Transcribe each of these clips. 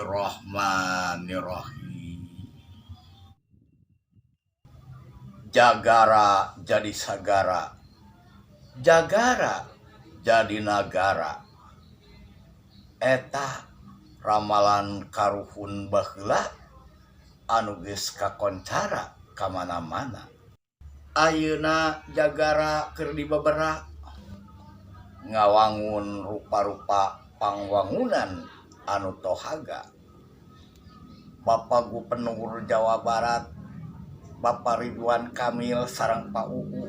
Bismillahirrahmanirrahim. Jagara jadi sagara, jagara jadi nagara. Eta ramalan karuhun baheula anu geus kakoncara ka mana-mana. Ayeuna jagara keur dibebera ngawangun rupa-rupa pangwangunan anu tohaga. Bapak Gubernur Jawa Barat, Bapak Ridwan Kamil sareng Pak UU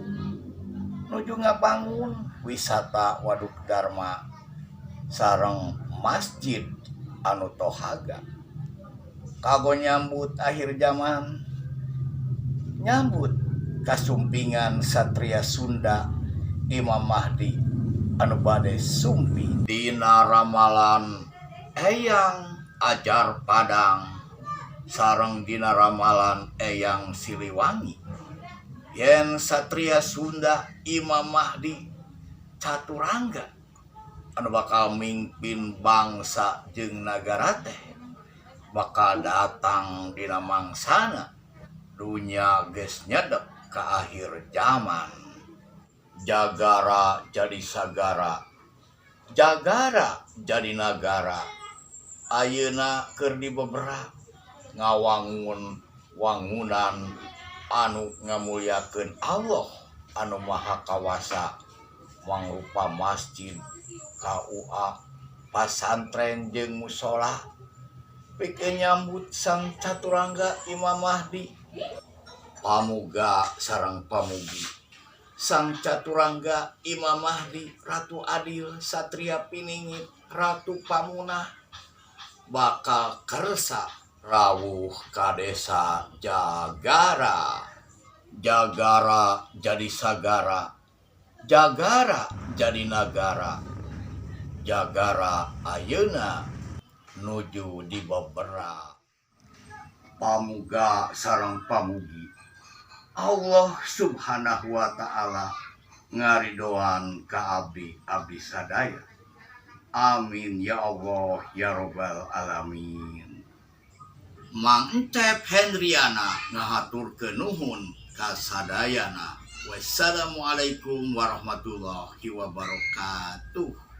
nuju ngabangun wisata Waduk Darma sareng masjid anu tohaga kanggo nyambut akhir zaman, nyambut kasumpingan Satria Sunda Imam Mahdi anu bade sumping. Dina ramalan Eyang Ajar Padang sareng dina ramalan Eyang Siliwangi, yen Satria Sunda Imam Mahdi Caturangga anu bakal mimpin bangsa jeung nagara teh bakal datang dina mangsana dunya geus nyedek ka akhir zaman. Jagara jadi sagara, jagara jadi nagara. Ayeuna keur dibebera ngawangun wangunan anu ngamuliakeun Allah anu Maha Kawasa, mangrupa masjid, KUA, pasantren jeung mushola pikeun nyambut Sang Caturangga Imam Mahdi. Pamuga sareng pamugi, Sang Caturangga Imam Mahdi Ratu Adil Satria Piningit Ratu Pamunah bakal kersa rawuh ka desa Jagara. Jagara jadi sagara, jagara jadi nagara. Jagara ayeuna nuju dibebera. Pamuga sareng pamugi, Allah Subhanahu wa Ta'ala ngaridoan ka abdi abdi sadaya. Amin ya Allah ya Robbal alamin. Mang Encep Hendriana ngahaturkeun nuhun ka sadayana. Wassalamualaikum warahmatullahi wabarakatuh.